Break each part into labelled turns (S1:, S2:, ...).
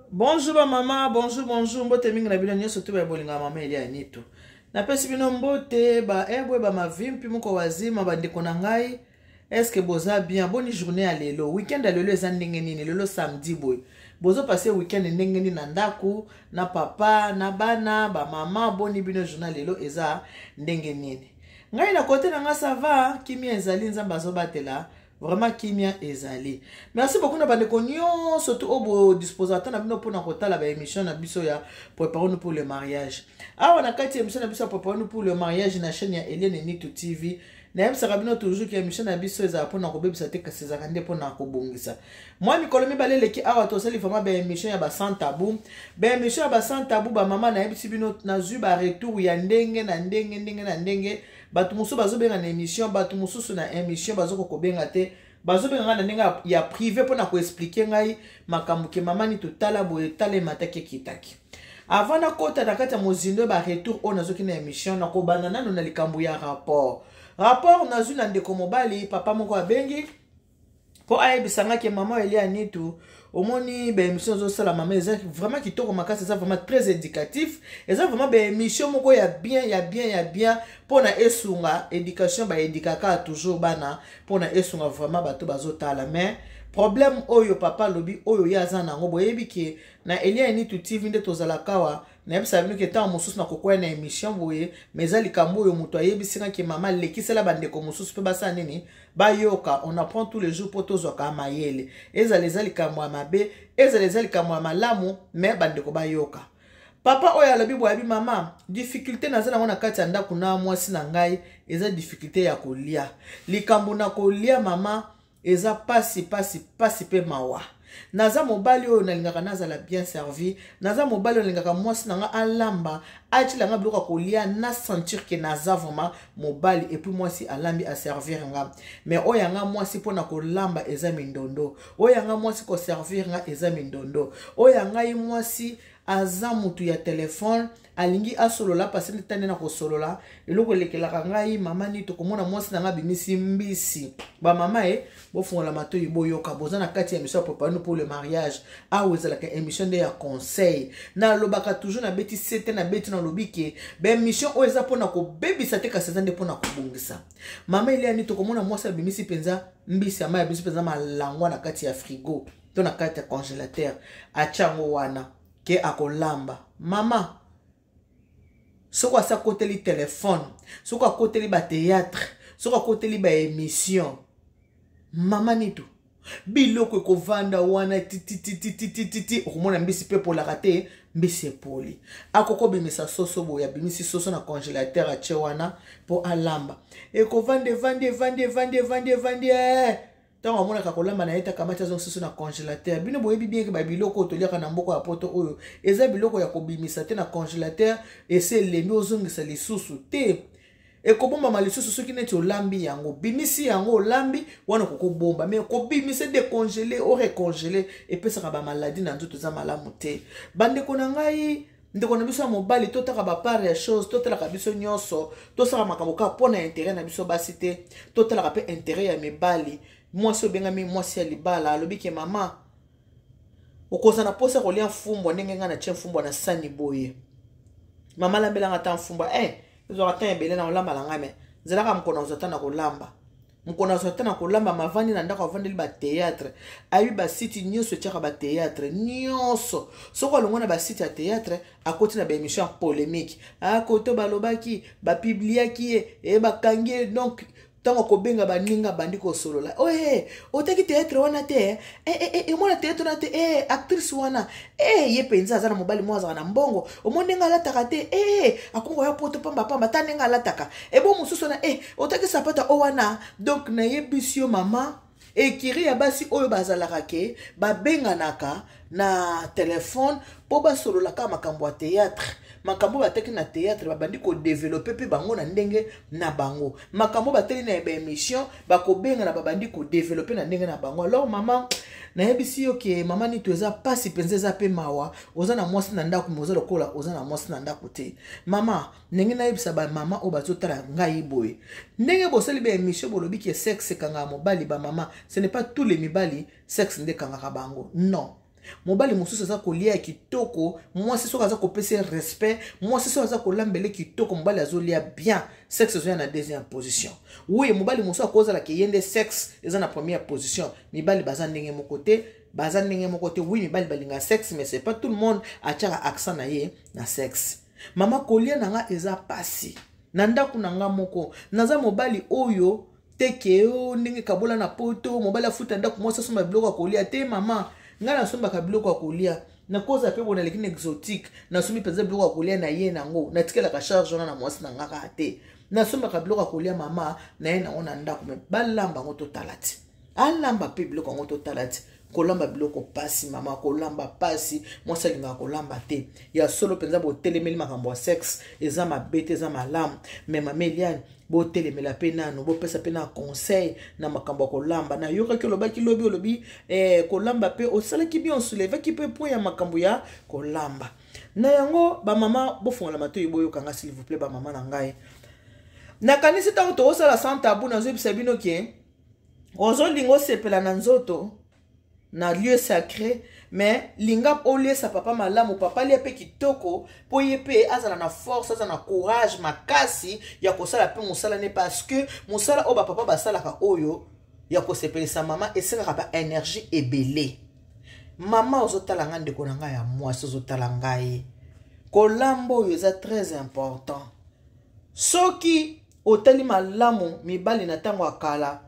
S1: Bonjour ba mama, bonjour bonjour, mbote mingi na bino nyonso to ba bolinga mama Elia Nito. Napesi bino mbote ba ebwe ba mavimpi moko wazima ba ndeko na ngai. Est-ce que boza bien? Bonne journée ya lelo. Week-end ya lelo eza ndenge nini? Lelo samedi boye. Bozo passer week-end ndenge nini na ndako, na papa, na bana, ba mama, boni bino journée lelo eza ndenge nini? Ngai na kote na ngai ça va, kimia ezali Nzambe azobatela. Vraiment kimia ezali. Merci beaucoup na bandeko nyonso tout oyo bodisposaka temps na bino mpona kotala ba émission na biso ya Préparons-nous pour le mariage. Awa na kati ya émission na biso ya Préparons-nous pour le mariage na chaîne ya Eliane Nitu TV, nayebisaka bino toujours ke émission na biso ezala mpona kobebisa te, kasi ezalaka nde mpona kobongisa. Mwa mikolo mibale eleki awa tosali vraiment ba émission ya ba sans tabou. Ba émission ya ba sans tabou, ba mama, nayebisi bino nazwi ba retour ya ndenge na ndenge, ndenge na ndenge. Bato mosusu bazobenga na émission, bato mosusu na émission bazokoka kobenga te, bazobenga ngai na ndenge ya privé mpona koexpliquer ngai makambo ke mama ni totala boye, tala emataki ekitaki. Avant nakota na kati ya mozindo ya baretour oyo nazoki na émission, nakobanda nano na likambo ya rapport. Rapport nazwi na ndeko mobali, papa moko abengi mpo ayebisa nga ke mama Elia Nitu, omoni baémission ozosala mama eza vraiment kitoko makasi, eza vraiment très éducatif, eza vraiment baémission moko ya bien, ya bien, ya bien mpona esunga éducation, baédikaka toujours bana mpona esunga vraiment bato bazotala. Mais problème oyo papa alobi oyo ye aza nango, boyebi ke na Elia Nitu TV nde tozalaka awa, nayebisaka bino ke ntango mosusu nakokwya na émission boye, mais eza likambo oyo moto ayebisi nga ke mama lekisela bandeko mosusu mpe basala nini, bayoka. On apprend tous les jours mpo tozwaka mayele. Ezala eza likambo ya mabe, ezala eza likambo ya malamu, mais bandeko bayoka. Papa oyo alobi boye, abi: "Mama, difficulté naza nango na kati ya ndako na mwasi na ngai eza difficulté ya kolia. Likambo na kolia, mama, eza pasi, pasi, pasi mpe mawa. Naza mobali oyo nalingaka nazala bien servi. Naza mobali oyo nalingaka mwasi na nga alamba, atiela nga biloko ya kolia, na sentir ke naza vraiment mobali. Et puis mwasi alambi, aservir nga. Mais oyo yanga mwasi mpona kolamba eza mindondo, oyo yanga mwasi koservir nga eza mindondo. Oyo ya ngai mwasi aza mutu ya telefone, alingi asolola pasi nde tande na kosolola. Eloko elekelaka ngai, mama ni tokomona mwasi na ngai abimisi mbisi." Bamama e, bofungola matoi, boyoka. Boza na kati ya émission ya Préparons pour le mariage. Awa ezalaka émission nde ya conseil. Nalobaka toujours, nabeti sete, nabeti, nalobi ke baémission oyo eza mpona kobebisa te, kasi eza nde mpona kobongisa. Mama Eliani, tokomona mwasi abimisi mpenza mbisi ya mai, abimisi mpenza malangwa na kati ya frigo to na kati ya congélateur, atia yango wana ke akolamba. Mama, soki asi akoteli telefone, soki akoteli bathéâtre, soki akoteli baémission, mama nitu, biloko ekovanda wana titititititi. Okomona mbisi mpe epolaka te, mbisi epoli. Akoki obimisa soso boye, abimisi soso na congélateur, atie wana mpo alamba, ekovanda, evandi, evandi, evandi, evandi, evandi. Ntango amonaka kolamba na ye te, akamati, azongi soso na congélateur. Bino boyebi bien ke babiloko oyo toliaka na mboka ya poto oyo eza biloko ya kobimisa te na congélateur, ese elembi, ozongisa lisusu te, ekobombama lisusu. Soki neti olambi yango, bimisi yango, olambi wana, okokobomba. Mais kobimisa, décongeler, orecongeler, epesaka bamaladi na nzoto, eza malamu te. Bandeko na ngai, ndeko na biso ya mobali, totaka bapart ya chose, totalaka biso nyonso, tosala makambo kaka mpo na intérêt na biso basi te, totalaka mpe intérêt ya mibali. Mwasi obengami mwasi ya libala alobi ke: "Mama, okozala na mposa kolia mfumbwa ndenge ngai natie mfumbwa na sani boye. Mama, alambelanga ata mfumbwa." Ezwaka temps ebele na kolamba na ngai, mais nzelaka mokolo nazwa ta na kolamba, mokolo nazwa ta na kolamba." Mavandi na ndako, avandeli bathéâtre, ayebi basite nyonso etiaka bathéâtre nyonso. Soki alongwa na basite ya théâtre, akoti na baémission ya polémique, akoto balobaki, bapubliaki ye, e bakangi ye. Donc ntango akobenga baninga, bandi kosolola: "Oye, otaki théâtre wana te? Emona théâtre wana te? E actrice wana e, ye mpenza aza na mobali mo azalaka na mbongo. Omoni ndenge alataka te? E akomi koya poto pambapamba, ta ndenge alataka ebo mosusu wana. E otaki sapata o wana?" Donc nayebisi yo, mama, ekiri ya basi oyo bazalaka ke babenganaka na telefone mpo basololaka makambo ya théâtre, makambo bateki na théâtre, babandi kodévelopper mpe bango na ndenge na bango, makambo bateli na baémission, bakobengana, babandi kodévelopper na ndenge na bango. Alors mama, nayebisi yo ke mama nito, eza mpasi mpenza, eza mpe mawa. Oza na mwasi na ndako, mais oza lokola oza na mwasi na ndako te. Mama, ndenge nayebisa bamama oyo bazotala ngai boye, ndenge bosali baémission, bolobi ke sexe ekangaka mobali, bamama, ce n'est pas tous les mibali sexe nde ekangaka bango, non. Mobali mosusu aza kolia ya kitoko, mwasi soki aza kopesa ye respect, mwasi soki aza kolambele kitoko, mobali azolia bien, sexe ezoya na deuxième position. Oui, mobali mosusu akozala ke ye nde sexe eza na première position. Mibali baza ndenge moko te, baza ndenge moko te. Oui, mibali balinga sexe, mais c'est pas tout le monde atiaka accent na ye na sexe. Mama, kolia na nga eza pasi na ndako na nga moko. Naza mobali oyo te ke o ndenge kabola na poto, mobali afuta ndako, mwasi asomba biloko ya kolia te. Mama, ngai nasombaka biloko ya kolia. Nakoza mpe bona aleki na exotique, nasombi mpenza biloko ya kolia na ye nango, natikelaka charge wana na mwasi na nga kaka te. Nasombaka biloko ya kolia, mama, na ye nango na ndako, me balamba yango totala ti alamba mpe biloko yango totala ti. Kolamba biloko pasi, mama, kolamba pasi. Mwasi alingaka kolamba te. Ya solo mpenza, botelemeli makambo ya sexe, eza mabe te, eza malamu. Me mama Eliane, botelemela mpe nanu, bopesa mpe na conseil na makambo ya kolamba. Nayokaki olobaki lobi, olobi kolamba mpe osalaki bien, osoulevaki mpe point ya makambo ya kolamba. Na yango, bamama, bofungola matoi, boyokanga s'il vous plaît. Bamama na ngai, nakanisi ntango tokosala sans tabou, nazoyebisa bino ke ozolinga osepela na nzoto na lieu sacré, mais linga oliesa papa malamu, papa alia mpe kitoko, mpo ye mpe azala na force, azala na courage makasi ya kosala mpe mosala ne, parce que mosala oyo bapapa basalaka, oyo ya kosepelisa mama, esengaka ba énergie ebele. Mama ozotala ngai, ndeko na ngai ya mwasi ozotala ngai, kolamba oyo eza très important. Soki otali malamu, mibali na ntango ya kala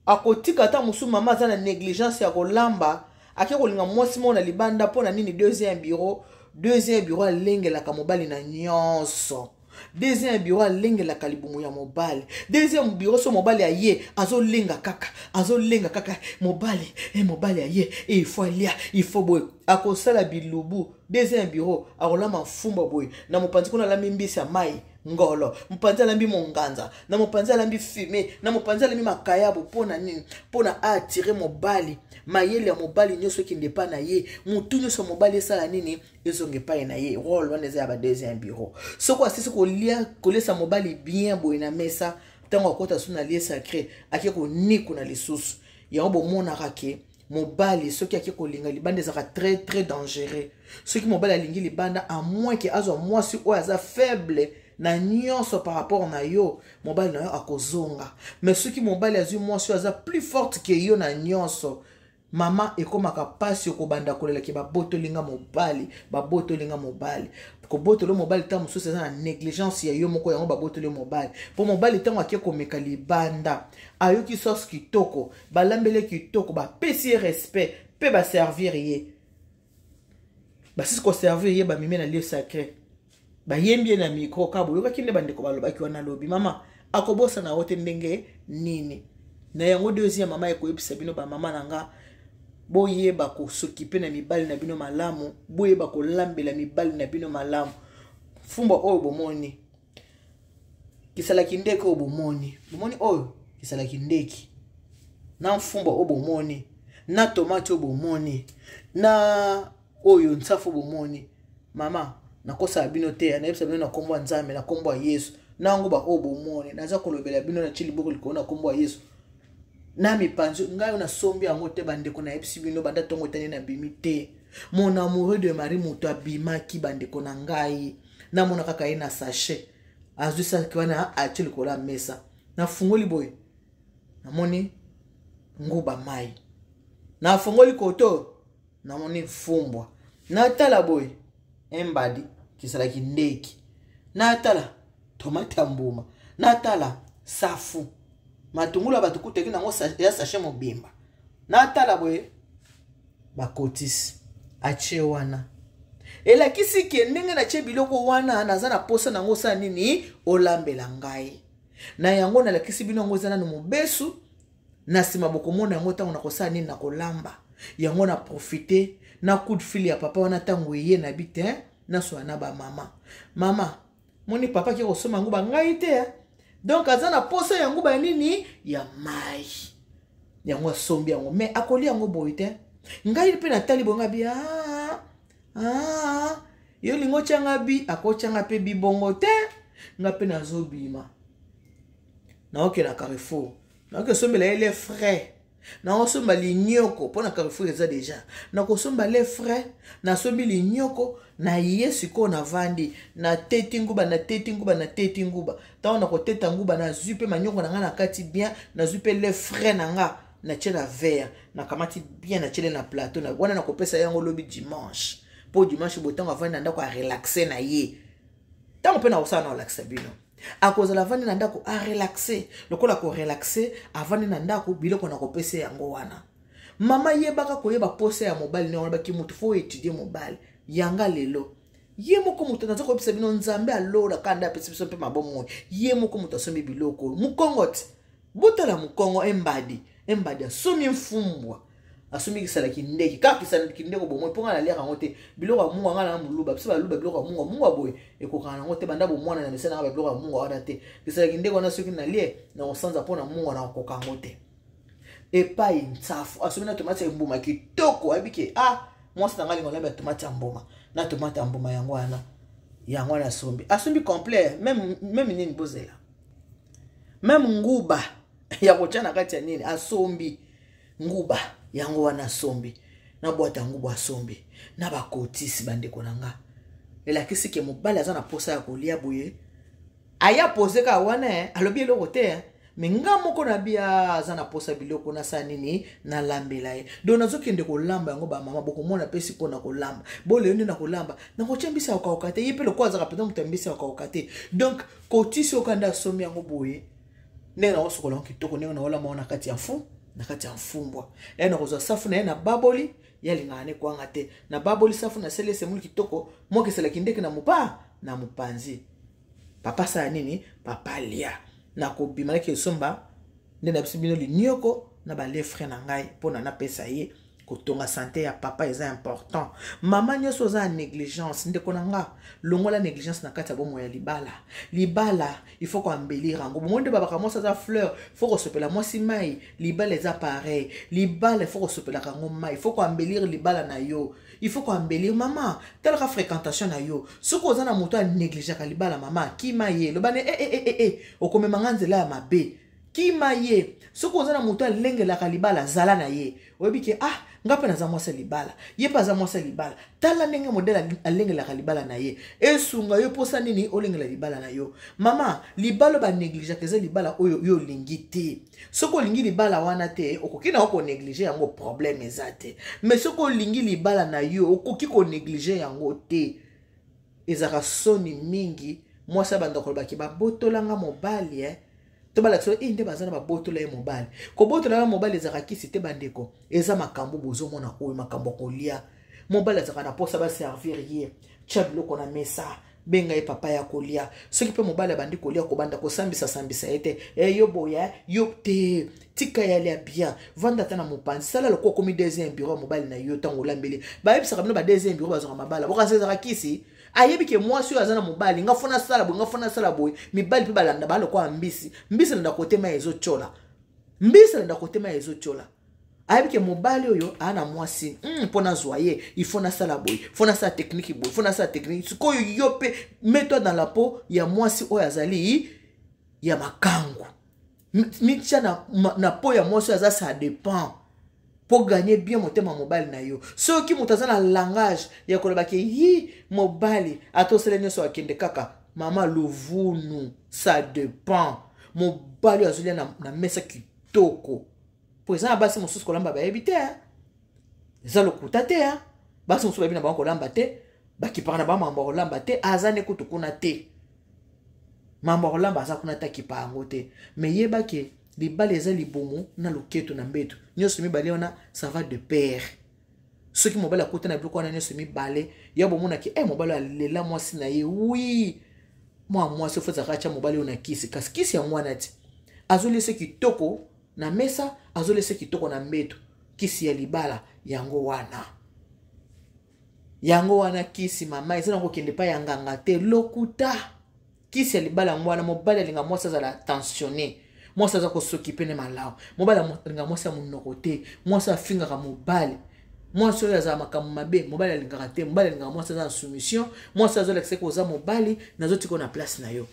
S1: akotika ata mosusu mama aza na négligence ya kolamba, ake kolinga mwasi moko na libanda. Mpo na nini? Deuxième bureau, deuxième bureau alengelaka mobali na nyonso. Deuxième bureau alengelaka libumu ya mobali. Deuxième bureau, so mobali aye, azolenga kaka, azolenga kaka mobali. Mobali aye, il faut alia, il faut boye, akosala bilubu. Deuxième bureau akolamba mfumba boye, na mopanzi kuna alambi mbisi ya mai ngolo, mopanzi alambi monganza, na mopanzi alambi fume, na mopanzi alambi makayabo. Mpo na nini? Mpo na aattirer mobali. Mayele ya mobali nyonso ekende epai na ye, motu nyonso ya mobali esala nini? Ezonga epai na ye. Rôle wana eza ya ba deuxième bureau. Soki asisi kolia, kolesa mobali bien boye na mesa, ntango akota so na lieu sacré, ake konikuna lisusu. Yango bomonaka ke mobali soki ake kolinga libanda, ezalaka très très dangereux. Soki mobali alingi libanda, à moins ke azwa mwasi oyo aza faible na nyonso par rapport na yo, mobali na yo akozonga. Mais soki mobali azwi mwasi oyo aza plus forte ke yo na nyonso, mama, ekomaka mpasi. Okobanda kolelaki: "Babotolinga mobali, babotolinga mobali." Kobotolo mobali, ntango mosusu eza na négligence ya yo moko yango babotoli mobali. Mpo mobali, ntango ake komeka libanda, ayoki sauce kitoko, balambeli kitoko, bapesi ye respect mpe baservir ye, basisi koservir ye, bamemi na lieu sacré, bayembi ye na micro ka, boyokaki nde bandeko balobaki wana lobi, mama akobosana yo te. Ndenge nini na yango? Deuxième mama ekoyebisa bino, bamama na nga, boyeba kos'occuper na mibali na bino malamu, boyeba kolambela mibali na bino malamu. Fumbwa oyo bomoni, kisalaki ndeke oyo bomoni, bomoni oyo kisalaki ndeki na mfumbwa oyo bomoni, na tomate oyo bomoni, na oyo nsafu bomoni, mama, nakosala bino te. Nayebisa bino na nkombo ya Nzambe, na nkombo ya Yesu, na yango baoyo bomoni naza kolobela bino, natie liboko likolo na nkombo ya Yesu na mipanzi ngai oyo nasombi yango te. Bandeko, nayebisi bino, banda ntongo etani nabimi te. Mon amoureux de mari, moto abimaki, bandeko na ngai, namona kaka ye na sachet, azwi saki wana, atie likolo ya mesa. Nafungoli boye, namoni nguba mai. Nafungoli koto, namoni fumbwa. Natala boye, embadi kisalaki ndeki. Natala tomate ya mbuma, natala safu, matungulu ya bato kutaki nango ya sachet mobimba. Natala boye, bakotisi, atie wana. Elakisi ke ndenge natie biloko wana, naza na posa nango. Osala nini? Olambela ngai na yango. Nalakisi bino yango, eza nano mobesu. Na nsima bokomona yango ntango nakosala nini? Nakolamba yango. Na profiter na coup de fil ya papa wana ntango eye na bi te, nasola na bamama. Mama, moni papa ake kosomba yango, bangai te. Donc aza na posa yango banini ya mai yango, asombi yango, mais akolia yango boye te. Ngai mpe natali bonga bi ah, ah, yo lingi otyanga bi, akotyanga mpe bibongo te. Nga mpe nazobima, naokenda Carrefour, naoki osombela ye les frais. Nakosomba linyoko mpo na Carrefour eza deja. Nakosomba le frais, nasombi linyoko na ye. Sikoyo navandi, nateti nguba, nateti nguba, nateti nguba. Ntango nakoteta nguba, nazwi mpe manyoko na ngai na kati bien, nazwi mpe le frais na nga, natie na verre, nakamati bien, natiele na plateau na wana. Nakopesa yango lobi dimanche, mpo dimanche boye ntango avandi na ndako, arelaxe na ye. Ntango mpe nakosala, na olakisa bino, akozala avandi na ndako, arelaxe lokola korelaxe, avandi na ndako. Biloko nakopesa yango wana. Mama, yebaka koyeba posa ya mobali. Ndenge wana baki motu faut étudie mobali yanga. Lelo ye moko moto naza koyebisa bino, Nzambe alola kanda, apesi biso mpe mabomoi. Ye moko moto asombi biloko. Mokongo ti botala mokongo, embadi embadi, asombi mfumbwa, asombi kisalaki ndeke, kaka kisalaki ndeko bomoi, mpo ngai naliaka yango te. Biloko ya mungwa, ngai na moluba, biso baluba, biloko ya mungwa mungwa boye ekokaka nango te. Banda bomwana na misala nanga, biloko ya mungwa wana te. Kisalaki ndeko wana, soki nalie, na kosanza mpo na mungwa, na kokoka yango te. Epai nsafu, asombi na tomate ya mbuma kitoko. Ayebi ke ah, mwasi na ngai alinga olambi ya tomate ya mbuma na tomate ya mbuma. Yango wana, yango wana asombi, asombi complet. Même nini, bozela, même nguba ya kotya na kati ya nini, asombi nguba yango wana, asombi na bwata ya nguba, asombi na bakotisi. Bandeko na nga, elakisi ke mobali aza na posa ya kolia boye. Aya pose kaka wana, alobi eloko te, me nga moko na bia aza na posa biloko. Nasala nini? Nalambela ye. Donc nazokende kolamba yango. Bamama, bokomona mpe sikoyo na kolamba boleyo nde na kolamba, nakotia mbisi ya kokauka te. Ye mpe lokola azalaka mpenza moto ya mbisi ya kokauka te. Donc kotisi oyo kanda asombi yango boye, ndenge nakosukola yango kitoko, ndenge nakolamba yango na kati ya fu, na kati ya mfumbwa. Ye nakozwa safu na ye, na baboli. Ye alingaka ne kwanga te. Na baboli safu, na seli esemuli kitoko, mokeselaki ndeke na mopa na mopanzi. Papa asala nini? Papa lia. Nakobima, naki esomba nde na biso bino linioko na balefre na ngai mpona napesa ye. Kotonga sante ya papa eza important. Mama nyonso oza na négligence, ndeko na nga, longola négligence na kati ya bomoi ya libala. Libala, il faut koembellir yango. Bomoi nde babaka mwasi aza fleur, faut kosopela mwasi mai. Libala eza pareil. Libala, il faut kosopelaka yango mai, il faut koembellir libala na yo, il faut koembellir. Mama, talaka fréquentation na yo. Soki oza na moto anégligeaka libala, mama, kima ye. Loba ne e e e e, okomemanga nzela ya mabe, kima ye. Soki oza na moto alengelaka libala, zala na ye. Oyebi ke ah, nga mpe naza mwasi ya libala, ye mpe aza mwasi ya libala. Tala ndenge modele alengelaka libala na ye, esunga yo mposa nini olengela libala na yo. Mama, libala oyo banégligeaka eza libala oyo yo olingi te. Soki olingi libala wana te, okoki na yo konéglige yango, problème eza te. Mais soki olingi libala na yo, okoki konéglige yango te. Ezalaka soni mingi mwasi abanda kolobaki babotolanga mobali, eh. To balakisa oyo nde baza na babotola ye mobali. Kobotola ya mobali ezalaka kisi te, bandeko. Eza makambo bozomona oyo, makambo ya kolia. Mobali azalaka na mposa baservir ye, tia biloko na mesa, benga ye papa ya kolia. Soki mpe mobali abandi kolia, kobanda kosambisa-sambisa ye te. E, yo boya yo te, tika ye alia bien. Vanda ata na mopanzi, sala lokola okomi deuxième bureau ya mobali na yo. Ntango olambeli, bayebisaka bino ba deuxième bureau bazwaka mabala bokasa. Ezalaka kisi. Ayebi ke mwasi oyo aza na mobali, nga faut nasala boye, nga faut nasala boye. Mibali mpe balanda balokola mbisi. Mbisi alanda kotema ezotyola, mbisi alanda kotema ezotyola. Ayebi ke mobali oyo aa na mwasi, mpo nazwa ye, il faut nasala boye, faut nasala technique boye, faut nasala technique. Sikoyo yo mpe, mets-toi dans la peau ya mwasi oyo azali ya makangu. Mitia na peau ya mwasi oyo aza. Ça dépend mpo gagner bien motema mobali na yo. Soki moto aza na langage ya koloba ke yi mobali atosala nyonso, akende kaka. Mama luvunu, ça dépend. Mobali oyo azolia na mesa kitoko, po eza na basi mosusu kolamba bayebi te. Eza lokuta te. Basi mosusu bayebi na bango kolamba te, bakipaka na bango makambo ya kolamba te. Aza nde kutu kuna te, mambo ya kolamba aza kuna te, akipa yango te. Mais yeba ke libala eza libumu na loketo na mbeto, nyonso mibale wana, ça va de pair. Soki mobali akuta na biloko wana nyonso mibale, ya bomonaki e mobali alela mwasi na ye. Wi, mwa mwasi ofo ezalaka atya mobali oyo na kisi, kasi kisi yango wana ti azolesa kitoko na mesa, azolesa kitoko na mbeto. Kisi ya libala yango wana, yango wana kisi. Mama, eza na kokende epai ya nganga te, lokuta. Kisi ya libala yango wana. Mobali alinga mwasi azala attentionné, mwasi aza kosokipe ne malamu. Mobali alinga mwasi ya monoko te, mwasi afingaka mobali, mwasi oyo azala makambo mabe, mobali alingaka te. Mobali alingaka mwasi aza na soumission, mwasi azolakisa ke oza mobali, nazotika na place na yo.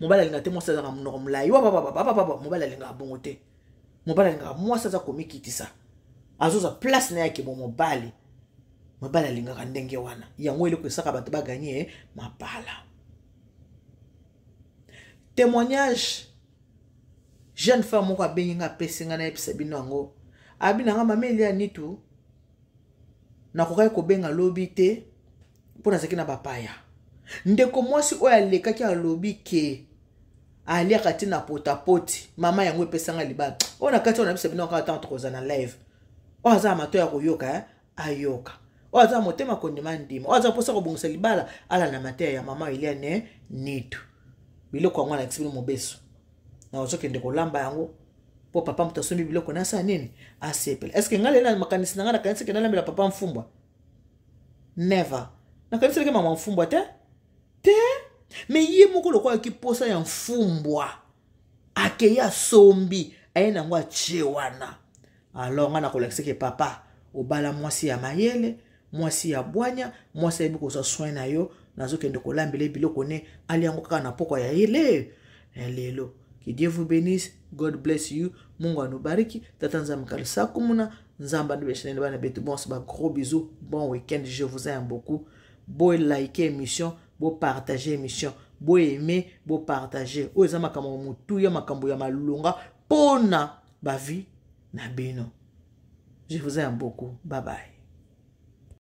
S1: Mobali alingaka te mwasi azalaka monoko molai wabababababa. Mobali alingaka bongo te. Mobali alingaka mwasi aza komikitisa, azozwa place na ye akebo mobali. Mobali alingaka ndenge wana. Yango eloko esaka bato baganye mabala. Témoignage, jeune femme moko abengi nga, apesi nga nayebisa bino yango. Abi na nga: "Mama Elia Nitu, nakokaki kobenga lobi te mpo nazalaki na bapaya." Ndeko mwasi oyo alekaki alobi ke aliaka ti na potapoti. Mama, yango epesanga libala oyo na kati oyo nayebisa bino kaka ntango tokozala na live. Oyo aza na mato ya koyoka, eh? Ayoka. Oyo aza na motema kondima, ndima. Oyo aza mposa kobongisa libala, alanda mateya ya mama Eliane Nitu. Biloko yango alakisi bino mobeso na ozokende kolamba yango mpo papa moto asombi biloko nasala nini asepela. Est-ce ngai lelo na makanisi na ngai nakanisi ke nalambela papa mfumbwa? Never. Nakaniselaki mama mfumbwa te te, me ye moko lokola mposa ya mfumbwa, akei asombi, aye nango, atie wana. Alors ngai nakolakisaki: "Papa, obala mwasi ya mayele, mwasi ya bwanya, mwasi ayebi kozwa soin na yo. Nazokende kolambela biloko ne ali yango kaka na pokwa ya ele lelo." Que Dieu vous bénisse. God bless you. Mungu anubariki. Tata Nzambe kalisakumuna Nzambe andubeshenene bana betu bonso. Ba gros bisous, bon week-end, je vous aime beaucoup. Bo like émission, bo partager émission, bo aimer, bo partager. Oyo eza makambo ya motuya, makambo ya malonga mpona bavie na bino. Je vous aime beaucoup, bye bye.